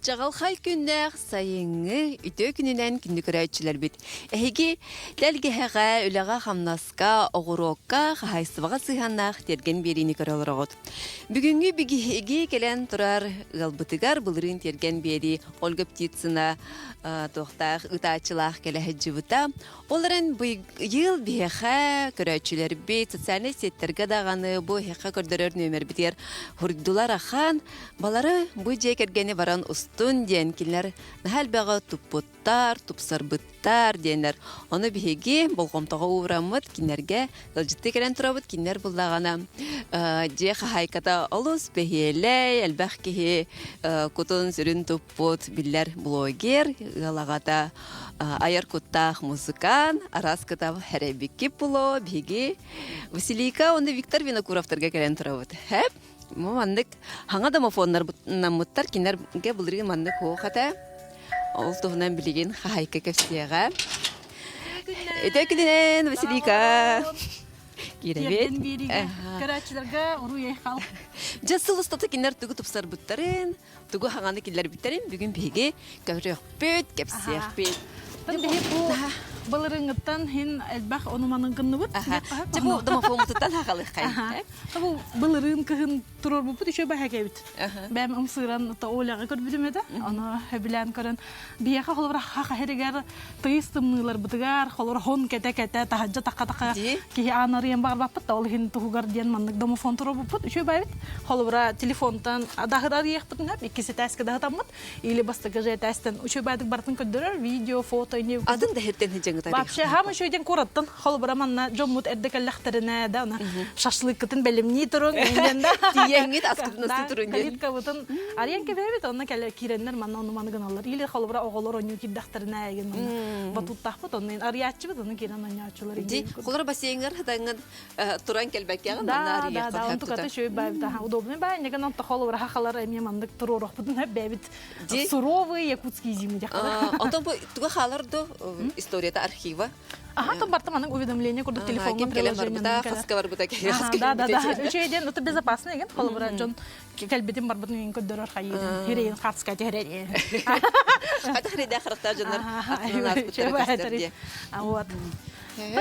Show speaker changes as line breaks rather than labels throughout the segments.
Чаҕылхай күннээх сайыҥҥы үтүө күнүнэн күндү көрөөччүлэрбит! Эһиги тэлгэһэҕэ, үлэҕэ-хамнаска, оҕуруокка, хаһаайыстыбаҕа сыһыаннаах тиэргэн биэриини көрө олороҕут. Бүгүҥҥү биһиги кэлэн турар ыалбытыгар былырыын тиэргэн биэрии Ольга Птицына туохтаах ыытааччылаах кэлэ сылдьыбыта. Ол эрэн быйыл биһиэхэ көрөөччүлэрбит социальнай сеттэргэ даҕаны бу эһиэхэ көрдөрөр нүөмэрбитигэр хуруйдулар ахан балары бу дьиэ кэргэни баран устун диэн кинилэр наһаа элбэҕи туппуттар, тупсарбыттар диэннэр. Ону биһиги болҕомтоҕо уураммыт кинилэргэ ыалдьыттыы кэлэн турабыт. Кинилэр буллаҕына дьиэ хаһаайката олус бэһиэлэй, элбэх киһи кутун-сүрүн туппут биллэр блогер, ыал аҕата айар куттаах музыкант, араас кытав хэрэйбикки пуло биһиги Василика уонна Виктор Винокуровтарга кэлэн турабыт. Хэп, маннык хаҥа домофоннарбытнаммыттар кинилэргэ былырыын маннык хуох этэ. Ол туһунан билигин хаһайка кэпсиэҕэ. Үтө күнүнэн, Василика! Киирэбит.
Көрөөччүлэргэ уруй айхал.
Дьэ сыл устата кинилэр тугу тупсарбыттарын, тугу хаҥаны киллэрбиттэрин бүгүн биһиги көрүөхпүт, кэпсиэхпит.
Биһи бу былырыҥҥыттан хин элбэх ону-маны гынныбыт.
Дьэ бу домофоммутуттан хахалыаххайын.
Бу былырыын кыһын туруорбуппут үчүгэй баһа эбит. Бэм ымсыыран Оляҕа көрбүтүм этэ. Ону сөбүлээн көрөн биһиэхэ холобура хах иһэригэр тыйыс тымныыларбытыгар холобура хон кэтэ-кэтэ таһырдьа тахха-тахха киһи аан арыйан баҕарбаппыт да ол иһин туһугар диэн маннык домофон туруорбуппут үчүгэй баайбыт холобура телефонтан даһыр арыйыахпытын сөп иккис этээскэ даһытаммыт или бастакы же этээстэн үчүгэй баайдык барытын көрдөрөр видео фото не
атын да иһиттэн сыдьаҥыта
вообще хаам үчүгэй диэн куораттан холобура манна дьоммут эрдэ кэллэхтэринэ да ана шашлыккытын бэлэмнии туруҥ диэн да
тиийэҥҥит аскытын астыы туруҥ диэн
калиткабытын арыйан кэбиһэбит онно кэлэ киирэннэр манна ону маны гыналлар или холобура оҕолор оонньуу киирдэхтэринэ эгин манна батуттаахпыт онно арыйааччыбыт онно киирэн оонньооччулар
Ди холобура бассейҥҥар хатаҥҥын туран кэлбэккэҕин манна
Да, да, да, онтуката үчүгэй баайбыт аха удобный баай ньэгэн онто холобура хахалар эмиэ маннык туруорохпутун бэбит суровый якутский зимы диэххэ
Онтон бу туга хаалар до историята архива
Аха, то барта маннык уведомление курдук телефоҥҥа
ким кэлэн барбыта, хаска барбыта, хаска
Да, да, да. Үчүгэй диэн, это безопасно еген. Холобура дьон кэлбитин барбытын иһин көрдөрөр хайыырын. Хирейин хатска түһэрэн.
Хата хирейдэ харахтаах дьоннор аттынан ааспыттара көстөр диye.
Вот.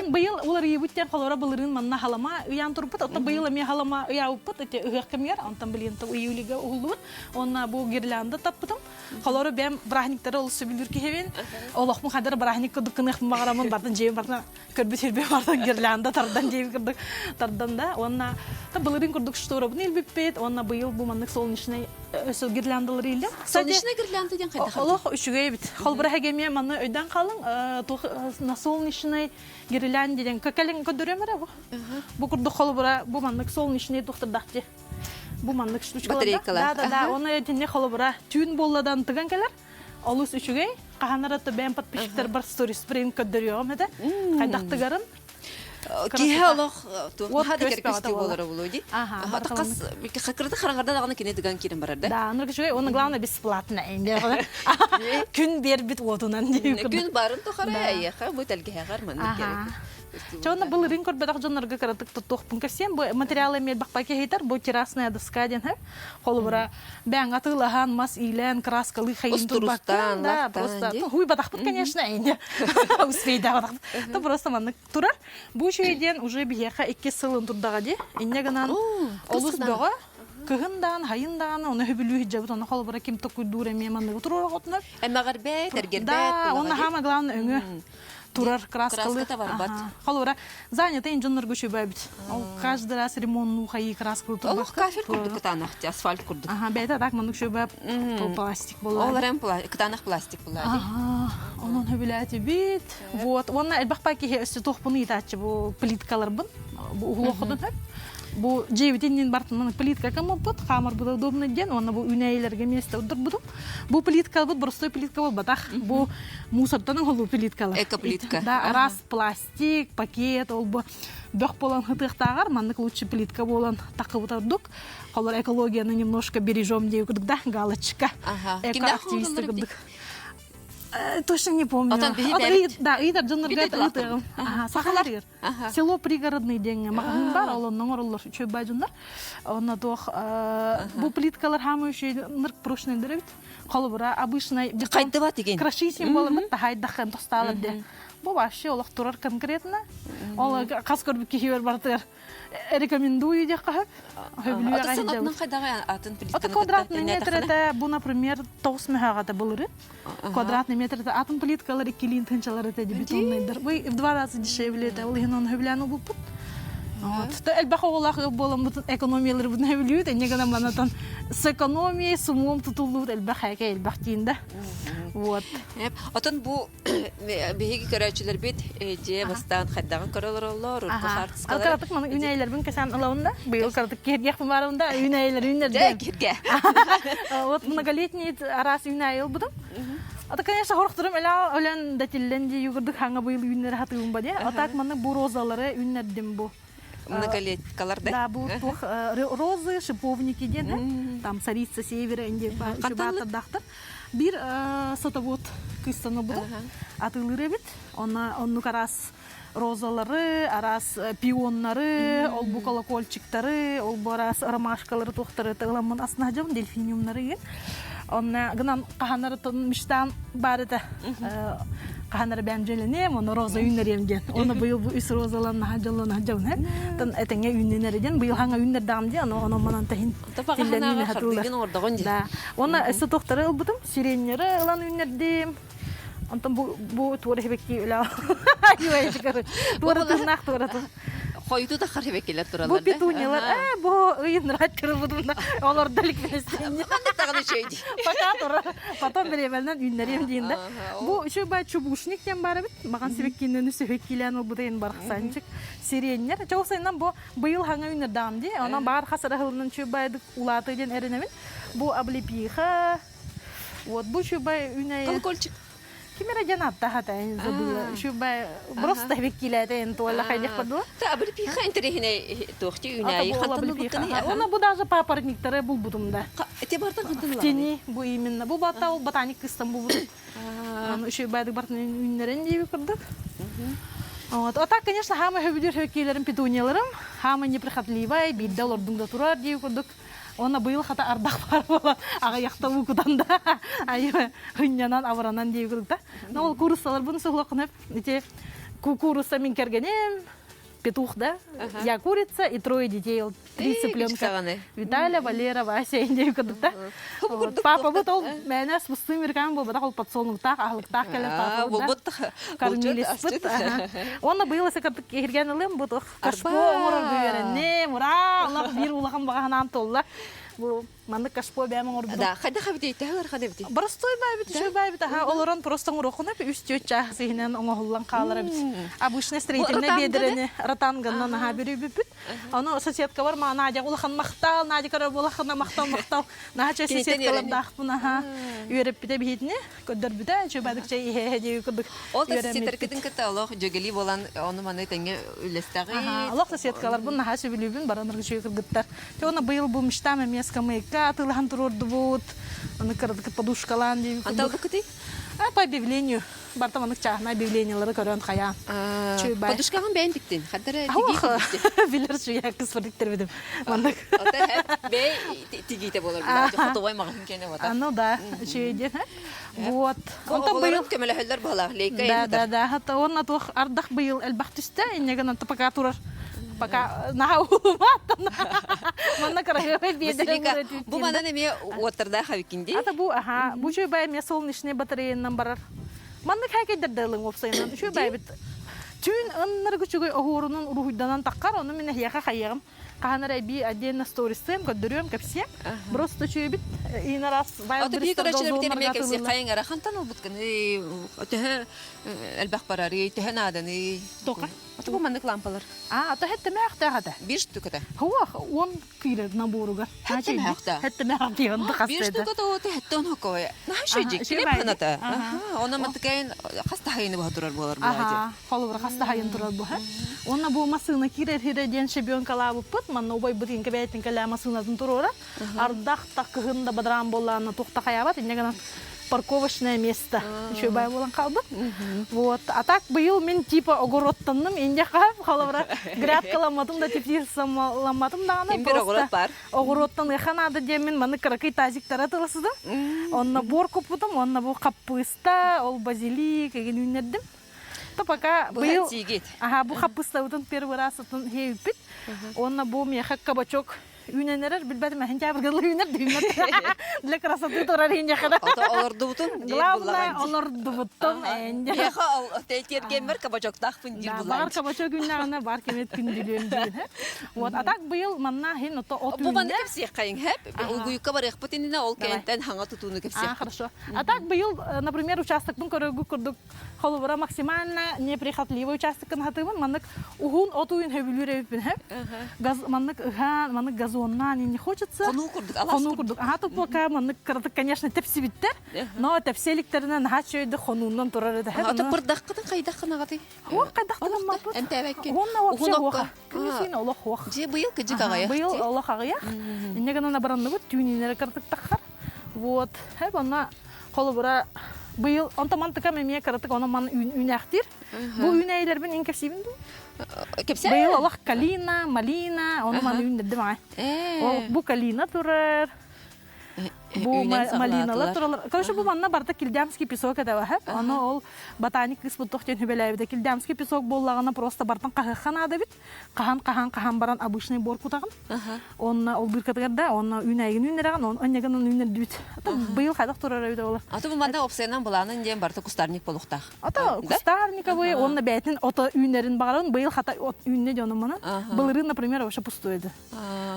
Быйыл уларыйбыт диэн холобура былырыын манна халама ыйаан турбут, оттон быйыл эмиэ халама ыйаабыппыт, ити ыһыах кэмигэр, онтон билигин июльга уһуллубут. Уонна бу гирлянда таппытым. Холору бэм бырааһынньыктары олус сөбүлүүр киһибин. Олохпун хадыр бырааһынньык курдук гыныахпын баҕараммын бардын дьиэбин бардын көрбүт сирбин бардын гирлянда тардан дьиэбин курдук тардан да. Уонна былырыын курдук шторабын илбиппит. Уонна быйыл бу маннык солнечный өсө гирляндалары илдем.
Солнечный гирлянда диэн хайдах
Олох үчүгэй эбит. Холбура хэгэмиэ манны өйдөөн хаалыҥ туох на солнечный гирлянда диэн кэлин көрдөрүөм эрэ бу. Бу курдук холобура бу маннык солнечный тухтардах дии. Бу маннык штучкаларда.
Батарейкалаах.
Да, да, да. Оны итинне холобура түүн буолладан тыган кэлэр. Олус үчүгэй. Хаһан эрэ бэйэм подписчиктар бар сторис прин көрдөрүөҕүм этэ. Хайдах тыгарын.
Киһи олох туох да кэркүстүү буолара буолуо дии. Хас кырды хараҥарда даҕаны кини тыган киирэн барар да.
Да, аны үчүгэй, оны главное бесплатно. Күн биэрбит уотунан дии.
Күн барын тухары эйиэхэ бу тэлгэһэҕэр маннык керек.
Чэ онно былырыын көрбөтөх дьоннорго кыратык туттуохпун кэпсиэм. Бу материалы эмиэ элбэх киһитэр. Бу террасная доска диэн һэ. Холобура, бэйэҥ атыылаһан, мас иилээн, краскалыы хайын турбаккын. Да, просто хуйбатахпыт, конечно, эйне. Успейдаабатахпыт. То просто маннык турар. Бу үчүгэй диэн уже биһиэхэ иккис сылын турдаҕа дии. Инньэ гынан олус бөҕө. Кыһын даҕаны, хайын даҕаны, ону сөбүлүү сылдьабыт, ону холобура ким токуйдуур эмиэ манныгы туруорохотунар.
Эмэҕирбэт, эргэрбэт.
Да, уонна хаама главное өҥө. турар краскалы
Краската барбат.
Холобура, занятый дьоннорго үчүгэй эбит. Ол каждый раз ремонтну хайыы краскалы
Олох кафель курдук кытаанах асфальт курдук.
Аха, бэйэтэ так маннык үчүгэй пластик буолар.
Ол эрэн кытаанах пластик буолар.
Аха, онон хөбүлээтибит. Вот, уонна элбэх пай киһи өссө туохпун ыйытааччы бу плиткаларбын. Бу уһулуоххутун сөп. Бу дьиэбитин иһин бартынан плитка кыммыппыт, хаамарбыт удобно диэн, уонна бу үүнээйилэргэ миэстэ удурбутум. Бу плиткалбыт простой плитка буолбатах. Бу мусортан оҥоһуллуу плиткалар.
Экоплитка.
Да, араас пластик, пакет, ол бу бөх буолан хытыахтааҕар маннык лучше плитка буолан такыбыт ордук. Холор экологияны немножко бережем диye курдук да, галочка.
Ага.
Эко-активисты курдук. Точно не помню.
Отон биһи бэбит.
Да, ыйдар дьоннорго
Бүтэ
ыытыаҕым. Сахалар. Село Пригородный диэҥҥэ маҕаһыын бар, ол онно оҥороллор үчүгэй дьоннор. Онно туох бу плиткалар хаамы үчүгэй нырк прочныйдар эбит. Холобура, обычный бетон
Хайдыбат игин.
крошисим буоламмыт таһайдаххын тостаалар де. Бу вообще олох турар конкретно. Ол хас көрбүт киһи барытыгар рекомендую диэххэ сөп. Хөбүлүө
Атын атынан хайдаҕай атын
Это
плитканы
квадратный метр это бу, например, 9 мөһөҕө былыры. Квадратный метр это атын плиткалар иккилиин тыһынчалар это бетонныйдар. Вы в два раза дешевле это ол иһин оны хөбүлээн ылбыппыт. Вот. Элбэх оҕолоох ыал буоламмытын экономияларбытын хөбүлүүт, энньэ гынан манатан с экономией с умом тутуллубут элбэх хээкэ элбэх диин да. Вот.
Отон бу биһиги көрөөччүлэрбит дьиэ бастаан хайдаҕын көрө олороллор, урукку хаартыскалары.
Кыратык маны үүнээйилэрбин кэсээн ылабын да, быйыл кыратык киһиргиэхпин баарабын да, үүнээйилэр үүннэрдим.
Дьэ, киһиргэ.
Вот многолетний араас үүнээйи ылбытым. А конечно, хорохторум элэ өлөн да тиллэн дии югурдук хаҥа быйыл үүннэри хатыыбын ба дии. А так маннык бу розалары үүннэрдим бу.
Многолеткалар да?
Да, бу туох розы, шиповники диэн, там царица севера инде баатырдаахтар. Биир сотовод кыыстан ылбытым. Атыылыыр эбит. Онно оннук араас розалары, араас пионнары, ол бу колокольчиктары, ол бу араас ромашкалары туохтары ыламмын астына дьом дельфиниумнары игин. Онно гынан хаһанары мечтам бар этэ. Хаһанары бэм дьэлэнем, оны роза үүннэриэм диэн. Оны быйыл бу үс розалан наһаа дьоллоно дьон Тон этэҥҥэ үүннэнэр диэн быйыл хаҥа үүннэрдэҕим диэн, ону онон таһин тиллэн хатыллар. Да. Уонна өссө туохтары ылбытым, сиреннери ылан үүннэрдим. Онтон бу бу туора хебекки үлэ туора тыыннаах туоратын.
Хойуту да хебеккилер тураллар.
Бу петуниялар, э, бу ыйынраат кырылбытымна олордо ликвестенне.
Ханнык даҕаны үчүгэй
Пока турар. Потом бириэмэлинэн үүннэриэм диин да. Бу үчүгэй бай чубушник диэн баар эбит. Маҕан сибиккииннэн үсүһүккилээн ылбытайын барахсанчык. Сиреннер. Чоҕусайынан бу быйыл хаҥа үүннэрдэҕим дии. Онон баар хас ыраһылынан үчүгэй байдык улаатыы диэн эрэнэбин. Бу облепиха, Вот бу үчүгэй үүнэйи
Колокольчик.
Ким эрэ диэн ааттаах этэ, забыла. Үчүгэй просто биккилээтэ эн туола хайдах бардыла.
Та облепиха интэриэһинэй туохти үүнээйи хантан ылбыккыный?
Уна бу даже папоротниктары булбутум да.
Эти бартан хантан
В тени бу именно. Бу бата ол ботаник кыстан булбутум. Үчүгэй бартын үүннэрен диэби курдук. Вот. А так, конечно, хаама хөбүлүр хөккейлерим петунияларым, хаама неприхотливай, биирдэ олордуҥ да турар диэби курдук. Уонна быйыл хата ардах баар буолан аҕыйахта уу кутан да айы хынньанан абыранан дии курдук да. Но ол кууруссаларбын суһуоххуна ити куурусса мин кэргэним петух да я курица и трое детей ол три цыпленка Виталя, Валера, Вася дии курдук да. Папа бут ол мээнэ спустым миркаан буолбатах ол подсолнуктаах аһылыктаах кэлэр папа
да
кормилиспыт. Уонна быйыл эсэ киһиргэн ылым бу Кашпо оҥорорго үөрэнним. Ура! Олох биир улахан баҕаһынаан туолла. Бу маннык кашпо бэйэм оҥордум.
Да, хайдах эбитий? Төһө ыарахан эбитий?
Боростуой баайбыт, үчүгэй баайбыт. Аха, олорон просто оҥоруоххуна үс-түөрт чаас иһинэн оҥоһуллан хаалар эбит. Обычный строительный биэдэрэни ротанганнан аха бүрүйбүппүт. Ону соседкабар ма Надя улахан махтал, Надя көрөр буолахына махтал махтал. Наһаа соседкалардаахпын аха үөрэппитэ биһитини. Көрдөрбүтэ, үчүгэйдик чэй иһэ дии курдук.
Ол да ситтэркитин кытта олох дьөгели буолан ону маны тэҥҥэ үллэстэҕит.
Олох соседкаларбын наһаа сөбүлүүбүн, баран үчүгэй кыргыттар. Те оны быйыл бу мечтам эмиэ скамейка атыылаһан туруордубут. Аны кыратык подушкалаан дии
курдук. Анталбыкытый?
А, по объявлению. Барта манык чааһына объявлениялары көрөн хайаан.
Подушкаҕын бэйэн тиктин? Хаддара тигии
Билэр шуя кыс барыктар Маннык.
Бэй тигиитэ буолар билэр. Хотовой маҕаһын кэнэ бота.
Ну да, үчүгэй диэн. Вот.
Онтон быйыл көмөлөһөллөр буолаах лейка
Да, да, да. Хата уонна туох ардах быйыл элбэх түстэ, инньэ гынан пока турар. Пока наһаа улумааттан. Манна кыраһыабай биэдэрэ
Бу манан эмиэ уоттардаах эбиккин дии.
Ата бу аха, бу үчүгэй эмиэ солнечный батареянан барар. Маннык хээкэйдэр да ылыҥ уопсайынан. Үчүгэй бит. Түүн ыннырык үчүгэй оһуорунан уруһуйданан таххар, ону мин эһиэхэ хайыаҕым. Хаһан эрэ эбии отдельно стористыам, көрдөрүөм, кэпсиэм. Просто үчүгэйбит иин араас
Ото бии көрөөччүлэрбит эмиэ кэпсиэх хайыҥ эрэ хантан ылбыткыный төһө элбэх барарый төһө нааданый
Тока.
Ото бу маннык лампалар.
А, ото хэттэмээх ата.
Биир штуката.
Хуах, он киирэр наборугар.
Хэттэмээх
Хэттэмээх диэн
Биир штуката ото хэтте он хокой. Наһаа шөйдик. Килеп ханата. Она мантыкайын хас тахайыны баха турар буолар буолаачы.
Холобура хас да турар буһа. Уонна бу массыына киирэр хирэ диэн шебенкалаабыппыт. Манна убайбыт инке бэйэтин кэлээ массыынатын туруора. Ардах та кыһын да бадараан буоллаана туох да хайаабат. Инньэ гынан парковочное место үчүгэй бай буолан хаалбыт. Вот. А так быйыл мин типа огородтанным, инде холобура грядкаламматым да теплицаламматым даҕаны
просто
оҕуруоттан ыаха наада диэммин маны кыракый тазиктара тылысыдым. Онно буор куппутум, онно бу хаппыыста, ол базилик эгин үүннэрдим. То пока быйыл аха бу хаппыыстабытын первый раз атын хиэйиппит. Онно бу миэхэ кабачок үүнэн эрэр билбэтим сентябрьга үүнэр дүймэт для красоты турар ииньэхэ
Ото олордубутун
главное олордубуттун
Миэхэ тиэргэммэр кабачоктаахпын диир
булаан Баҕар кабачок үүннэҕинэ бар кэмет күндүлүөм диин Вот а так быйыл манна хин ото от
Бу манна кэпсиэххэйиҥ хэп угуйукка барыахпыт иннинэ ол кэнтэн хаҥа тутууну кэпсиэх
хорошо а так быйыл например участокпын көрөргү курдук Холобура, максимально неприхотливый участокын хатыыбын, маннык уһун от уйун хөбүлүүр эбиппин хэп. Газ, маннык ыһаан, маннык газоннаан не хочется.
Хонуу курдук, алаас
Хонуу курдук. Аха туппака маннык кыратык, конечно, тэпсибиттэр. Но тэпсиэликтеринэн наһаа үчүгэйдик хонуунан турар этэ.
Ата бырдаххытын хайдаххын аҕатый?
Хуох хайдахтын маппыт.
Эмтээбэккин.
Уонна вообще хуоха. Күнүсүн олох хуох.
Дьэ быйыл кыдьык аҕыйах.
Быйыл олох аҕыйах. Инне гынан абыранныбыт түүнүнэрэ кыратык таххар. Вот. Хэп онно холобура быйыл онто мантыкам эмиэ кыратык ону ман үүнээхтиир. Бу үүнээйилэрбин ин кэпсиибин дуу?
Кэпсээ.
Быйыл олох калина, малина, ону ман үүннэрдим аҕай. Ол бу калина турар. Бу малиналар туралар. Короче, бу манна барыта килдямский песок этэ баһа. Ону ол ботаник кыыс буттух диэн хүбэлээбитэ. Килдямский песок буоллаҕына просто бартан хаһыахха наада эбит. Хаһан хаһан хаһан баран обычный бор кутаҕын. Онно ол быркатыгар да, онно үүнээйигин үүннэрэҕин, он онньагынан үүннэрдүбүт. Ата быйыл хайдах турар эбит ол.
Аты бу манна опсайынан былаанын диэн барыта кустарник болуохтаах.
Ата кустарниковый, онно бэйэтин ото үүнэрин баҕарабын, быйыл хата от үүннэ дьонум манан. Былырыын, например, вообще пустой еді.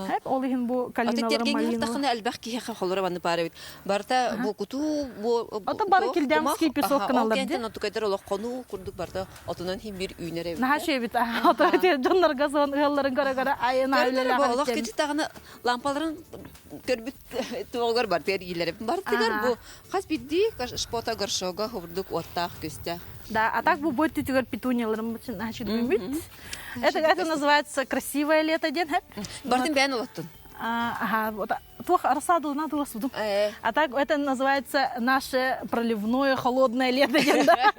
Хеп ол иһин бу калиналарым
малиналарым. элбэх киһиэхэ холоро манны паар эбит. Барыта бу кутуу бу
Ото бары килдямский песок кыналар.
Ол кэнтэн отукайдар олох хонуу курдук барыта отунан хин бир үүнэр эбит.
Наһаа үчүгэй Ото дьоннорго сон ыалларын көрө-көрө айын
Көрөр бу олох кичи лампаларын көрбүт туоҕугар бартыгар иилэрим. Бартыгар бу хас бирдии шпота горшога хурдук уоттаах күстээх.
Да, а так бу бой түтүгэр петунияларым значит бүмүт. Это, это называется красивое лето ден,
Бартын бэйэн олоттун.
Ага, вот туох рассадалына тыласудум. А так это называется наше проливное холодное лето диэн да.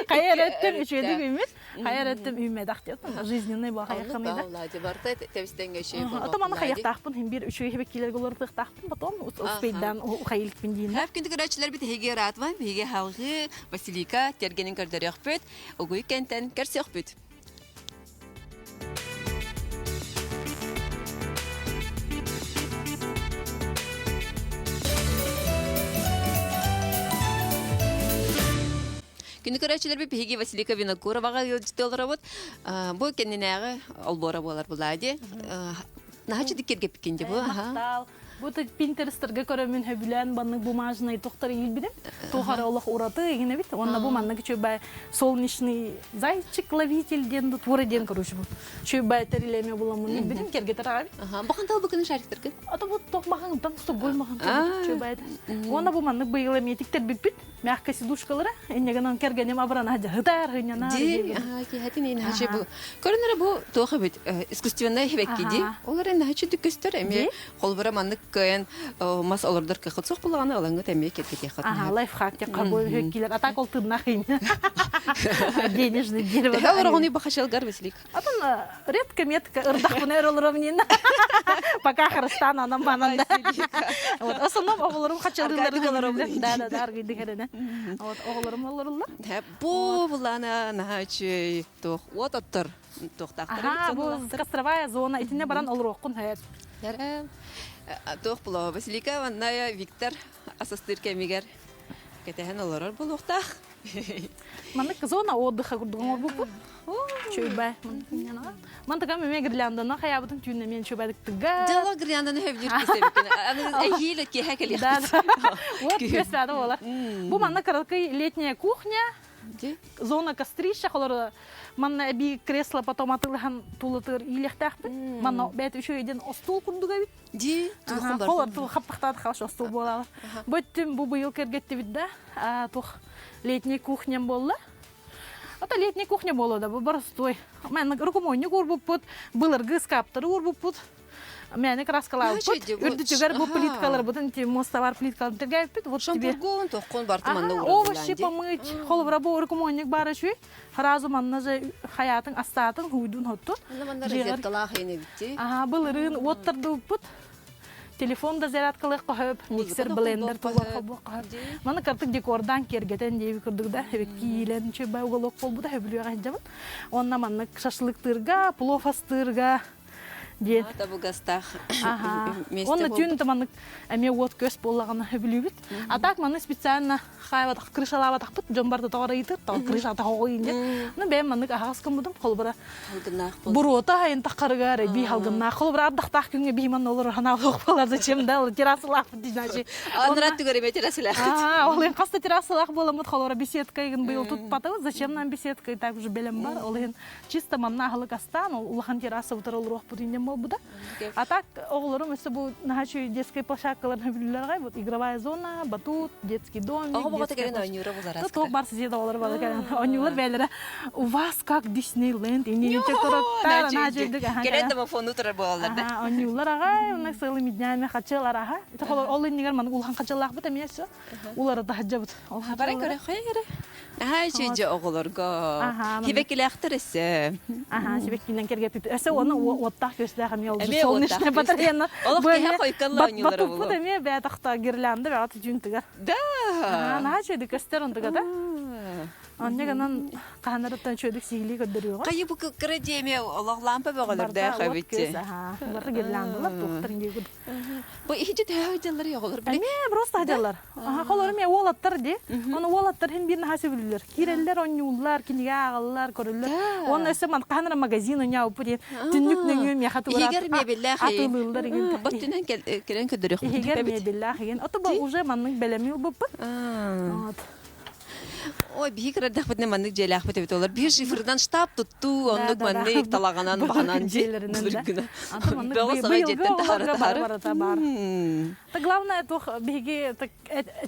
Хайа эреттим үчүгэйдик үүммүт. Хайа эреттим үүммэдэх диэт. Жизненный була хайахханый да.
Барта тэбистенге шей
Ото маны хайахтаахпын хин бир үчүгэй хебеккилерге олортуохтаахпын потом успейдан хайылыкпын диин.
Хэп күндү көрөөчүлөр бит эһиги ыраатман биһиги халгы Василика тергенин көрдөрүөхпүт, угуй кентен көрсүөхпүт. Күнү көрөөчүлэрбит биһиги Василика Винокуроваҕа ыалдьыты олоробут. Бу кэннинээҕи олбуора буолар булаа дии. Наһаа диккиргэппиккин дии бу.
Махтал. Бу Пинтерестерге көрөмүн хөбүлээн баннык бумажный тохтор иилбидим. Туох эрэ олох ураты игинэбит. Уонна бу маннык үчүгэй солнечный зайчик ловитель диэн туора диэн короче бу. Үчүгэй тэрилэме буламмын билбитим кергетер аҕабит.
Бу хантал бу күнү шариктаргын?
Ата бу тох махан там стогой махан үчүгэй. Уонна бу маннык быйыл эмиэтиктер бүппүт. Мягкая сидушкалара иннегенон кергенем абрана жаһытар хыняна.
Ди, киһэтин ин хачы бу. Көрүнөрө бу туох эбит искусственный хебекки ди. Олар эн хачы дүкөстөр эми холбура маннык кыайан мас олордор кыхыт суох булаҕына ылаҥҥыт эмиэ киргитиэххит.
Ага, лайфхак те кабой хөккилер. А так ол тыннах денежный дерево.
Төһө олороҕуный бу хачалгар Василик?
Атын редко метко ырдахпына өр олоромнин. Пока харыстаан анам манан да. Вот основном оҕолорум хачалыыларын Да, да, да, аргыйдык эрэнэ. Вот оҕолорум олоруллар.
Бу булана наһаа үчүгэй туох уот оттор туохтаахтар
Аха, бу костровая зона итинне баран олоруоххун сөп.
Туох булоо Василика Ванная Виктор асастыыр кэмигэр кэтэһэн олорор буолуохтаах.
Маннык зона отдыха курдук оҥорбуппут. Чөйбэ. Мантыка меме гирлянданы хайабытын түүннэ мен чөйбәдик тыга.
Дьоло гирлянданы хөбүлүүр кисэбиккин. Аны эһиил киэһэ кэлиэхпит.
Вот күөстээтэ буолар. Бу манна кыракый летняя кухня, зона кострища, холор манна эби кресло потом атылыхан тулатыр иилэхтээхпит. Манна бэт үчүгэйден остуол курдук эбит.
Ди, туохун бар.
Холор тул хаппахтаат халаш остуол буолала. Бөттүм бу быйыл кэргэттибит да, тух летний кухням буолла. Ата летний кухня буолла да, бу боростуой. Мен рукомойник уурбуппут, былыргы ыскааптары уурбуппут. Мээнэ краскалаабыппыт. Үрдүтүгэр бу плиткаларбытын муостабар плиткаларын тиргээбиппит. Вот тебе.
Шампургун тоххун барты манна
Овощи помыть. Холобура бу урукумуонньук баара үчүй. Сразу манна же хаятын астаатын хуйдун хоттун.
Манна розеткалаах эбитти.
Аха, былырыын уоттардыбыппыт. Телефон да зарядкалыах көһөп, миксер, блендер туох көһөп. Маны картык декордан киэргэтэн диэби курдук да, киилен чөбө уголок болбута хөбүлүөҕэ сылдьабын. Онна маннык шашлыктыырга, плов астыырга диэн.
Табыгастаах
миэстэ Онно түүн маннык эмиэ уот көс буоллаҕына хөбүлүүбүт. А так манны специально хаайбатах, крышалаабатахпыт, дьон барда тоҕо ыйытыр, тоҕо крышата хоҕуйун диэн. Ну бэйэм маннык аһаҕас гыммытым, холобура буруота айын таххарыгар би халгыннаах холобура ардахтаах күҥҥэ биһи манна олорор ханаалыах буолар зачем да террасалаахпыт дии
Анрат түгэр эме террасалаахпыт.
Ол иһин хас да террасалаах буоламмыт холобура беседка игин быйыл тутпатыбыт зачем нам беседка и так уже белем бар ол иһин чисто манна аһылык астаан ол улахан терраса утары олоруохпут иннем буолбута а так оҕолорум өссө бу наһаа үчүгэй детскай площадкаларын билэллэр вот игровая зона батут детский домик
Оҕо боҕото кэлэн оонньуура булар
Туох бар сидит оҕолор бары кэлэн оонньуулар бэйэлэрэ у вас как Диснейленд иннинче короттар
Кэлэн домофону турар буолаллар да
оонньуулар аҕай уна целыми днями хачылар аха ол иннигэр маны улахан хачылаахпыт эмиэ все уларыта сылдьабыт
Бара көрө эрэ Наһаа үчүгэй оҕолорго. Сибэккилээхтэр өссө.
Аха, сибэккинэн кэргэппит. Өссө уонна уоттаах күөстээх эмиэ ол солнечная батареяны.
Олох киһи хойкалла оонньуулара
Батуппут эмиэ бээтахта гирлянда бэҕэ түжүн тыгар.
Да.
Наһаа үчүгэй көстөр онтуга да. Онньа гынан хаһанарыттан үчүгэйдик сиһилии көрдөрүөҕэ.
Хайы бу кыра дьиэме олох лампа бөҕөлөрдөөх эбит.
Барыта гирляндалар туохтар индии
Бу иһдьи төһө дьаллар оҕолор
били. Эмиэ просто дьаллар. Аха холору эмиэ уолаттар ди. Оны уолаттар хин бир наһаа сөбүлүүллэр. Киирэллэр, оонньууллар, кинигэ ааҕаллар, көрөллөр. Уонна өссө ман хаһан эрэ магазин оонньообуппут диэн түннүк нөҥүө миэхэ тугура
Иһигэр мебеллээх
атыылыыллар игин.
Боттүнэн кэлэн көрдөрүөх
Иһигэр мебеллээх игин. Ото бу уже маннык бэлэми ылбыппыт. Вот.
Ой, биһи кырардахпытына маннык дьиэлээхпит эбит олор. Биһи шифрынан штаб туттуу, оннук маннык талаҕанан баҕанан дьиэлэринэн Бөҕө саҕа дьиэттэн таһара таһары.
Та главное туох биһиги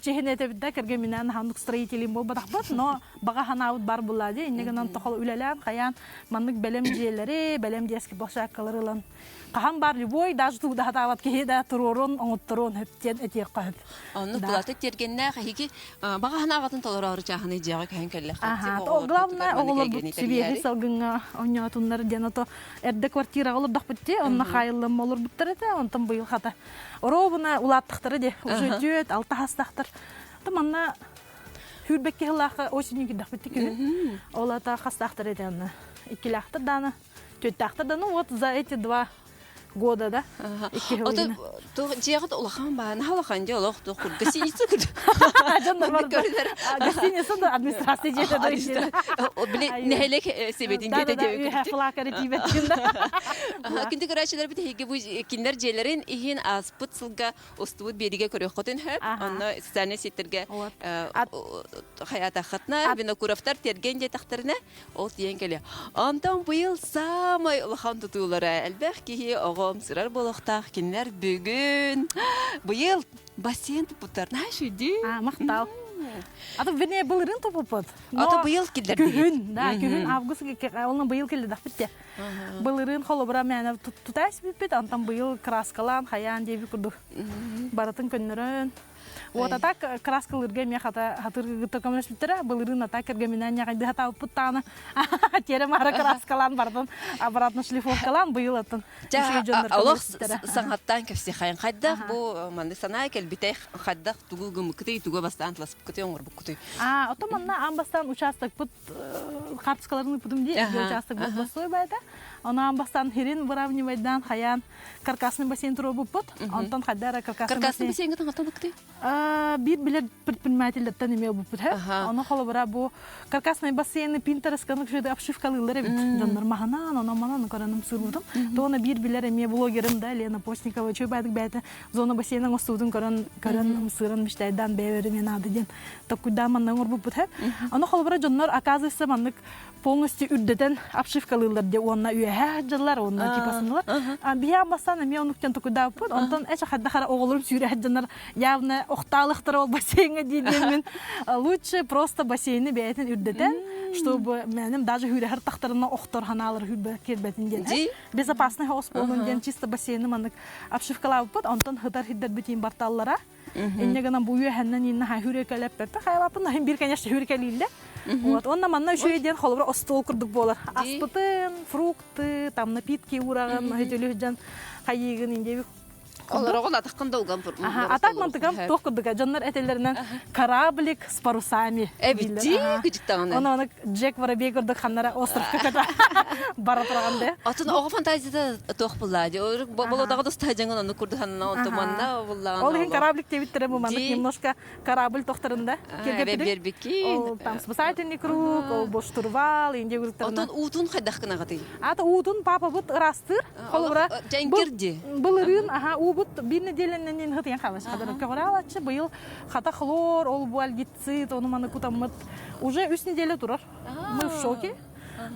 чиһин этэбит да кэргэминэн ханнык строителин буолбатахпыт, но баҕа ханаабыт бар буолла дии. Инньэ гынан тохол үлэлээн хайаан маннык бэлэм дьиэлэри, бэлэм детский площадкалары ылан хаһан баар любой даже тугу да хатаабат киһи да туруорун, оҥотторуон хөп диэн этиэххэ хөп.
Оннук булата тиэргэннээх эһиги баҕа санааҕытын толороору чааһынай дьиэҕэ көһөн кэллэххит.
Ага, главное оҕолорбут сибиэһи салгыҥҥа оонньоотуннар диэн ото эрдэ квартираҕа олордохпут дии, онно хаайыллан олорбуттар этэ, онтон быйыл хата оруобуна улааттахтара дии, уже түөрт, алта хастахтар. То манна сүүрбэкки сыллаахха осенью кирдэхпит күһүн. Ол ата хастаахтар этэ онно. Иккилээхтэр дааны, түөртээхтэр да, ну вот за эти два года да
Ото дьиэҕит улахан баана улахан дьиэ олох туох кур гостиница кур
дьоннор бар гостиница да администрация дьиэтэ да
били нэһилиэк сэбиэтин дьиэтэ
диэбит флакары тиибэттин
да күндү көрөөччүлэрбит эһиги бу кинилэр дьиэлэрин иһин ааспыт сылга устубут биэригэ көрүөххүтүн сөп онно социальнай сеттерге хайаатаххытына Винокуровтар тиэргэн диэтэхтэринэ Ол тиийэн кэлиэ. Онтон быйыл саамай улахан тутуулара элбэх киһи оҕом сырар буолуохтаах кинилэр бүгүн быйыл бассейн туппуттар. Наһаа үчүгэй
А, махтал. Аты бine былырын туппуппут.
Аты быйыл киллэрдигит.
Күһүн, да, күһүн август онно быйыл киллэрдэхпит те. Былырын холобура мээнэ тутаас бүппүт, антон быйыл краскалаан, хайаан диэби курдук. Барытын көннөрөн. Вот а так краскалыырга эмиэ хата хатыргыгытта көмөлөспүттэрэ. Былырыын ата кэргэминээн ньаҕайды хатаабыппыт даҕаны тиэрэ маара краскалаан бардым обратно шлифовкалаан быйыл атын үчүгэй дьоннор
Олох саҥаттаан кэпсиэхэйин хайдах бу маннык санаа кэлбитэй хайдах тугу гыммыккытый тугу бастаан тыласпыккытый оҥорбуккутуй
А, ото манна аан бастаан участокпыт карточкаларын ыппытым дии участок бастой баайта. Ону аан бастаан хирин выравнивайдаан хайаан каркасный бассейн туруорбуппут. Онтон хайда эрэ
каркасный Каркасный бассейнга таҥаттан
Биир билэр предпринимателлэртэн эмиэ ылбыппыт. Ону холобура бу каркасный бассейны Pinterest-ка обшивкалыыллар эбит. Дьоннор маһынан, онон манан көрөнүм сыырбытым. Туона биир билэр эмиэ блогерым да Лена Постникова үчүгэй баайдык бэйэтэ зона бассейна оҥостубутун көрөн көрөн сыыран мечтайдаан бэйэбэр эмиэ наада диэн токкуйдаан манна оҥорбуппут. Ону холобура дьоннор оказывается маннык полностью үрдэтэн обшивкалыыллар диye уонна үөһээ сылдьаллар уонна типа сыналар. Биһи бастаан эмиэ онуктан токуйдаабыппыт. Онтон эчэ хайдах эрэ оҕолорум сүүрэ сылдьаннар явно охтор. таалыктар ол бассейнга диидиэммин лучше просто бассейни бэйэтин үрдэтэн, чтобы мэним даже хүрехер тахтарына охтор ханаалар хүрбэ кирбэтин диэн. Безопасный хаос буолун диэн чисто бассейны маннык обшивкалаабыппыт, онтон хытар хиддербитин барталлара. Инне гынан бу үөһэннэн инна ха хүрекелеппеппе хайалаппын наһын бир конечно хүрекелиилле. Вот онна манна үчүгэй диэн холобура остуол курдук буолар. Аспытын, фрукты, там напитки уурагын, хөтөлү хайыыгын индеби
Олороҕун атаххын да уган
А так мантыкам туох курдука дьоннор этэллэринэн кораблик с парусами.
Эбитти кычыктаҕына.
Оны аны Джек Воробей курдук ханнара островка көтө бара тураган да.
Атын оҕо фантазията туох буллаа ди. Болодаҕа доста дьаҥын ону курдук ханна онто манна буллаҕын.
Ол иһин кораблик диэбиттэрэ бу маннык немножко корабль тохторунда.
Киргеппитик.
Там спасательный круг, ол бу штурвал, инде
Отон уутун хайдах гынаҕытый?
Ата уутун папабыт ырастыр. Холобура,
Дьэҥкир ди.
Былырыын аха уубут биир нэдиэлэннэн иин хытыйан хаалаш. Хадара көҕүрэ быйыл хата хлор, ол бу альгицид, ону маны кутаммыт. Уже үс неделя турар. Мы в шоке.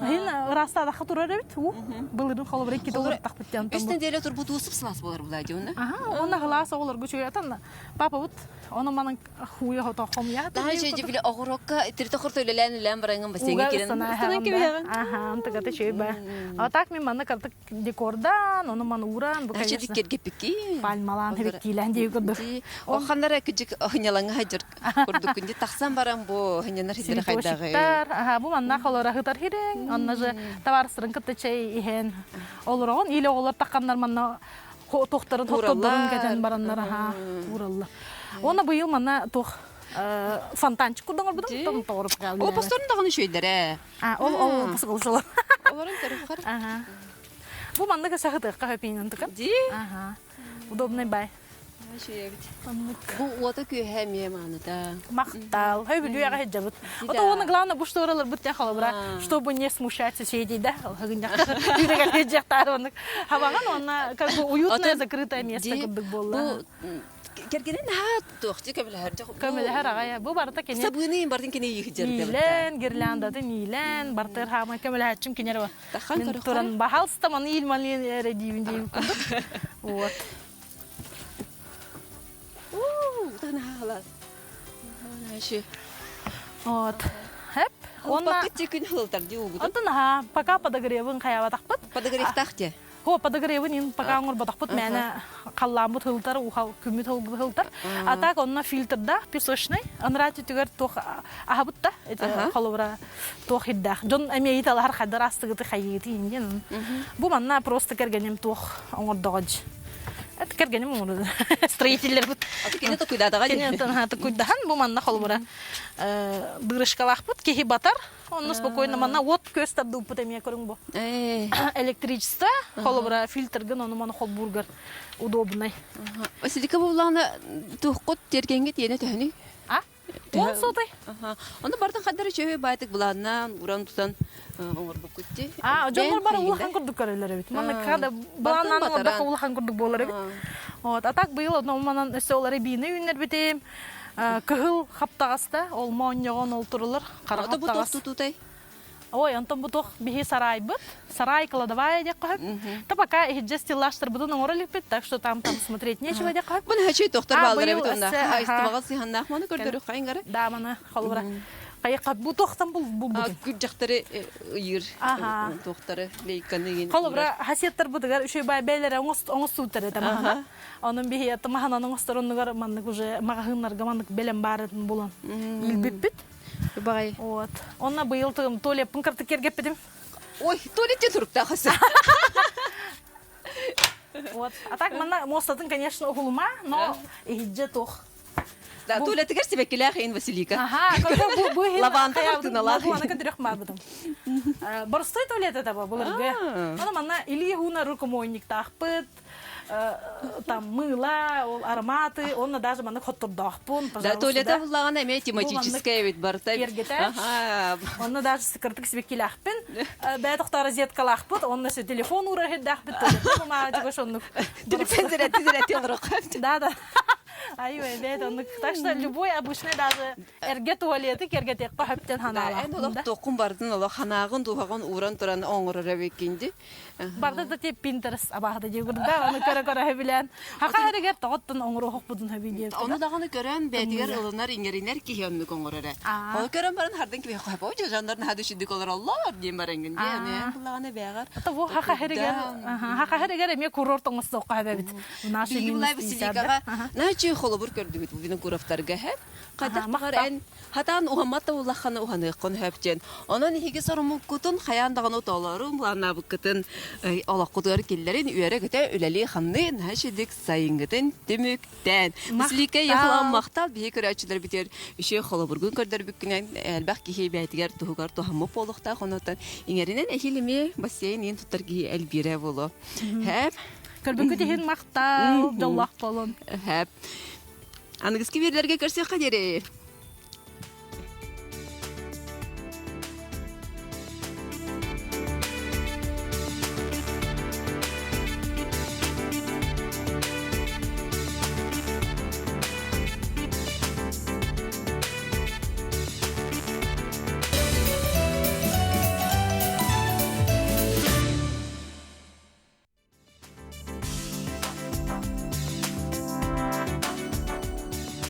Хин ырастаадахха турар эбит уу. Былырыын холобура иккитэ олортахпыт диэн.
Үс неделя турбут уу сып-сылаас буолар булаа дии онно.
Аха, онно хылаас оҕолорго үчүгэй атан папабыт ону манан хуя хото хомуйа.
Даһа үчүгэй били оҕурокка тиритэ хорто үлэлээн үлэлээн бараҥын бассейҥа кирен ыстанан кэбиһэҕин.
Аха, антыгата үчүгэй ба. А так мен манна картык декордан, ону маны ууран, бу конечно.
киргеппикки.
Пальмалаан хэбиттиилээн дии курдук.
Ол ханнара кыжык хынялаңа хажыр курдук күнди тахсан баран бу хынянар хидер хайдагы.
Аха, бу манна холора хытар хирең, онна же товарыстарын кытта чэй иһэн олороҕун или оҕолор тахханнар манна тохторун тохтордорун кэтэн бараннар аха уураллар. Уонна быйыл манна туох фонтанчик курдук оҥорбутум, том тоҕоруп
Ол посторун даҕаны үчүгэйдэрэ.
А, ол ол посыкылсылар.
Олорун көрүөххэр.
Ага. Бу маннык сахытыахха хөпиинэн тыкан.
Ди.
Ага. Удобный бай.
Бу уота күөһэ эмиэ мааныта.
Махтал. Хой бүлүүэҕэ сылдьабыт. Ото уонна главное бу штораларбыт тя холобура, чтобы не смущать соседей, да? Хабаҕан уонна как бы уютное закрытое место курдук буолла.
Бу кэргэнин наһаа туохчу көмөлөһөр.
Көмөлөһөр аҕай. Бу барыта кини
Сабыыны бардын кини йыһдьэрдэ.
Иилэн, гирляндатын иилэн, бартыр хаамай көмөлөһөччүм кинер ба.
Тахан
Туран баһалста маны иил эрэ диибин диибин курдук. Вот. Вот. Хэп.
Онна күн хылтар ди угут.
Онтон аха пока подогревын хаябатахпыт.
Подогревтах те.
Хо подогревын ин пока оҥорботохпут мээнэ халлааммыт хылтар, ухал күммүт хылтар. А так онно фильтрдаах песочный. Анараа түтүгэр туох аһабыт да это холобура туох ирдээх. Дьон эмиэ ыйыталаһар хайдар астыгыты хайыыты индиэн. Бу манна просто кэргэним туох оҥордоҕо дьи. Это кэргэним оҥорду. Строительлер бут.
Кини токуйдаатаҕа
Кини токуйдаһан бу манна холобура дырышкалаахпыт киһи батар. Онно спокойно манна уот көс тардыуппут эмиэ көрүҥ бу. Электричество холобура фильтргын ону маны холбуургар удобный.
Василика буллаҕына туоххут тиэргэҥҥэ тиэнэ төһөнүй?
А? Он сотай.
Ону бартан хаддар үчүгэй баайтык былааннаан, уран тутан оҥорбуккут дии.
А, дьоннор бары улахан курдук көрөллөр эбит. Манна када былааннаан оҥордоххо улахан курдук буолар эбит. Вот, а так быйыл одно манан өссө олары биини үүннэрбитим. Кыһыл хаптаҕаста, ол моонньоҕон ол турулар, хара
хаптаҕас. Ото бу туох тутуутай?
Ой, онтон бу туох биһи сарайбыт, сарай кладовая диэххэ сөп. Та пока иһирдьэ стеллажтарбытын оҥоро иликпит, так что там там смотреть нечего диэххэ сөп.
Бу наһачый тохтор бааллар эбит онно. Хаһаайыстыбаҕа сыһаннаах маны көрдөрүөх хайыҥара.
Да, маны холобура. Хайыкка бу туохтан бул булбутун.
Күрдьэхтэри ыйыр туохтары лейканы
Холобура хасиаттарбытыгар үчүгэй бай бээлэрэ оҥостуутар этэ маһана. Онон биһи маһанан оҥостор оннугар маннык уже маҕаһыыннарга маннык бэлэм баарын булан илбиппит.
Бай.
Вот. Онно быйыл тыгым туалеппын кыртык кергеппитим.
Ой, туалетте туруктаах өсө.
Вот. А так манна мостатын, конечно, уһулума, но иһидже туох.
Да, туалетигэр сибэккилээх иин Василика.
Ага, бу бу
Лаванда хартыналаах.
Бу аны көтүрэх маарбытым. Боростой туалет это былыргы. Аны манна илии хуна рукомойниктаахпыт, там мыла, ол ароматы, онно даже маннык хоттордоохпун,
Да, туалета буллаҕына эмиэ тематическая эбит барыта.
Киэргэтэ. Онно даже сыкыртык сибэккилээхпин. Бэйэ тохтоо розеткалаахпыт, онно се телефон уура иһирдээхпит, туалетка бумаага дьыга шоннук.
Телефон зэрэтти зэрэтти олорох.
Да, да. Ай, бэт оннук. Так что любой обычный даже эргэ туалеты кэргэтиэххэ хөптөн ханаалаах.
Эн олох туоххун бардын олох ханааҕын дууһаҕын ууран туран оҥорор эбиккин ди.
Барда да те Pinterest абаһыта дии курда оны көрө-көрө билэн. Хака хэригэр тоҕоттон оҥоруохпутун хөбүй диэбит.
Ону даҕаны көрөн бэйэтигэр ылынар иҥэринэр киһи оннук оҥорор ээ. Ол көрөн баран хардын киһи хопо дьоннор наһаа дүшүдүк олороллор диэн бараҥҥын дии. Аны эн буллаҕына бэҕэр.
Бу хака хэригэр хака хэригэр эмиэ курорт оҥостуохха эбэбит. Наши
минус 50 Наачы холобур көрдүбүт Винокуровтарга һэ. Хайдах баҕар эн хатаан уһаммат да улаханы уһаныаххын сөп диэн. Онон иһиги сорумуккутун хайаан даҕаны толору былааннаабыккытын олоххутугар киллэрин үөрэ-көтө үлэлии-хамныы наһаа үчүгдүк сайыҥҥытын түмүктээн. Василика Яхлаан махтал биһи көрөөччүлэрбитигэр үчүгэй холобургун көрдөрбүккүнэн элбэх киһи бэйэтигэр туһугар туһаммыт буолуохтаах. Онон иҥэринэн эһиил эмиэ бассейн иин туттар киһи элбиирэ буолуо. Хэп.
Көрбүккүт иһин махтал, дьоллоох буолун.
Хэп. Аныгыскы биэрлэргэ көрсүөххэ диэри.